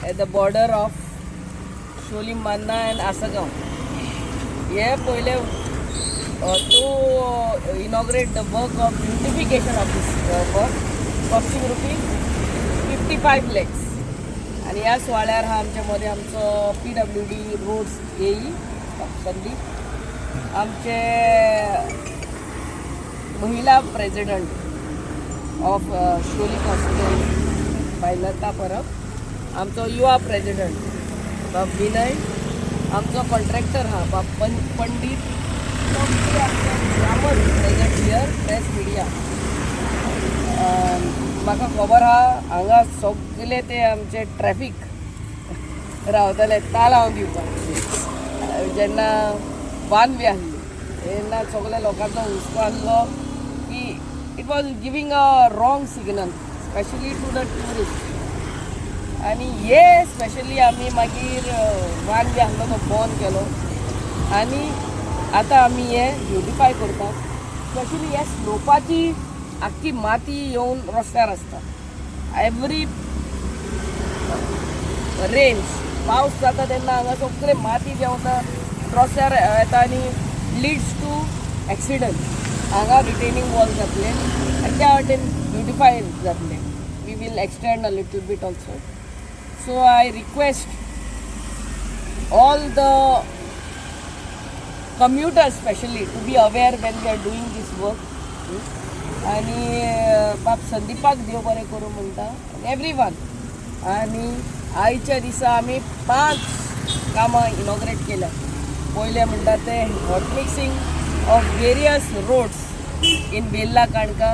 At the border of Siolim Manna and Assagao. हे पयले to inaugurate the work of beautification of this work costing ₹55 lakhs. आणि ह्या सुवाळ्यार हा आमच्या मदें आमचो पीडब्ल्यूडी रोड्स एई संदीप, आमचे महिला प्रेसिडंट ऑफ शिवोली कॉन्स्टिट्युएन्सी बाय लता परब, आमचो युवा प्रेसिडंट बाब विनय, आमचो कॉन्ट्रॅक्टर हा बाब पंडीत, सगळे आमचे ग्रामस्थ प्रेझेंट here, press media. म्हाका खबर आहा, हांगा सगळे ते आमचे ट्रॅफीक रावतले तालांव दिवपाक. जेन्ना वन वे आसली तेन्ना सगळे लोकांचो हुस्को आसलो की it was giving a wrong signal, specially to the tourist. आनी हे स्पेशली आमी मागीर वन वे आसलो तो बंद केलो आनी आतां आमी हे ब्युटिफाय करतात. स्पेशली ह्या स्लोपाची आख्खी माती येवन रस्त्यार आसता. एवरी रेन्स, पावस जाता तेन्ना हांगा सगळे माती देंवता, रस्त्यार येता आनी लिड्स टू एक्सिडंट. हांगा रिटेनिंग वॉल जातले आनी त्या वाटेन ब्युटिफाय जातले. We will extend a little bit also. So I request all the commuters specially to be aware when we are doing this work. आणि बाब संदीपाक देव बरें करूं म्हणटा, एवरी वन. आनी आयच्या दिसा आमी पांच कामां इनॉग्रेट केल्या. पयलें म्हणटा तें hot mixing of various roads in Birla Canacona,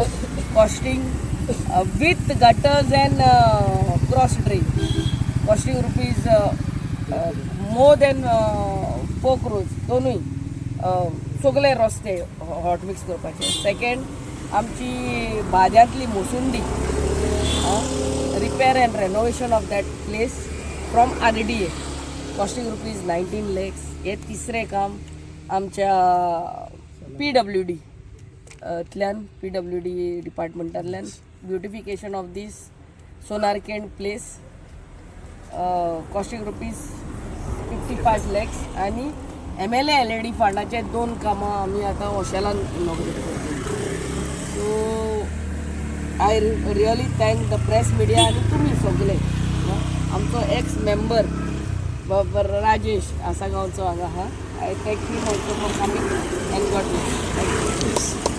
costing with gutters and cross drain, costing rupees more than 4 crores. दोनूय सगळे रस्ते हॉट मिक्स करपाचे. सेकंड, आमची बाद्यांतली मोसुंडी, repair and renovation of that place from RDA, costing ₹19 lakhs. हे तिसरें काम आमच्या PWD तल्यान, पीडब्ल्यूडी डिपार्टमेंटांतल्यान, beautification of this Sonarkend place, costing ₹55 lakhs. आनी एमएलए एलएडी फंडाचे दोन कामां आमी आतां ओशेलान इनॉग्रेट करता. So I really thank the press media आनी तुमी सगळे. आमचो एक्स मेंबर बाबर राजेश आसा गांवचो हांगा आहा. I thank you also for coming and God bless. Thank you.